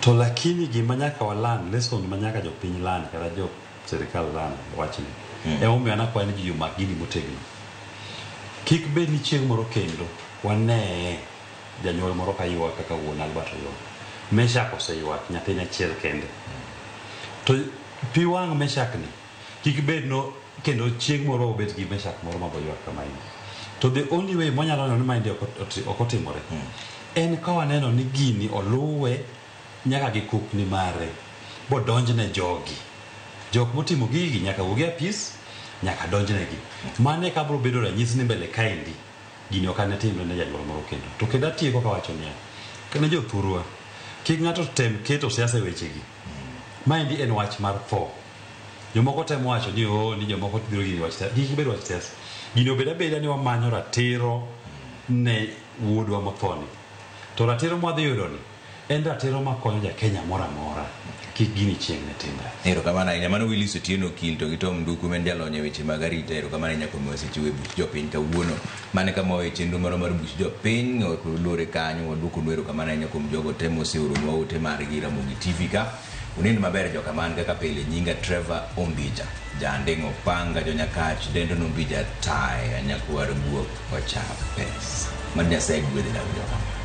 To lakini gima nyaka walan, lesson ma nyaka jopiny lan kata jo sirikal lan wachni. Emomiyo an akwayo ni ji omak gini motegno. Kik bed ni chieng' moro kendo waneye janyuol moro ka ywak kaka wuon Albert oywak. Meshak oseywak nyathine achiel kende. To pi wang' Meshak ni kik bed no kendo chieng' moro obet gi Meshak moro ma boywak kamaendi. To the only way mwanyalo neno ni maendi ok otimore en ka waneno ni gini oluwe nyaka gi kukni mare bodonjne jogi. Jok motimo gigi nyaka wuog e apis, nyaka donjnegi. Mano eka biro bedo ranyisi ni mbele kaendi gini ok ane timre ne janyuol moro kendo. To kendo atieko kawacho niya, ne jothurwa, kik ng'ato tem keto siasa e wechegi. Maendi en wach mar tho. Jomoko temo wacho ni oh, ni jomoko biro gini wach siasa. Kik ibed wach siasa. Gini obed abeda ni wamanyo ratiro ne wuodwa mothoni. To ratiro mwadhi yudo ni en ratiro makonyo ja Kenya moro amora. Kik gini chieng' ne timre. Erokamano ahinya. Mano Willis Otieno Okil to gi Tom Nduku ma en jalony e weche mag arita. Erokamano ahinya kuom weche e buch jopiny kawuono. Mano e kama wawe chenro marwa mar buch jopiny. Luore kanyo waduokonu erokamano ahinya kuom jogo te moseoronwa ote margi Ramogi TV ka. Unind maber jokaman kaka pile nyinga Trevor Ombija. Janding' Opanga jonyakach dendo Nombija tae anyakwar guok ocha pesa. Mad Nyasaye gwedhi ndalo jokaman.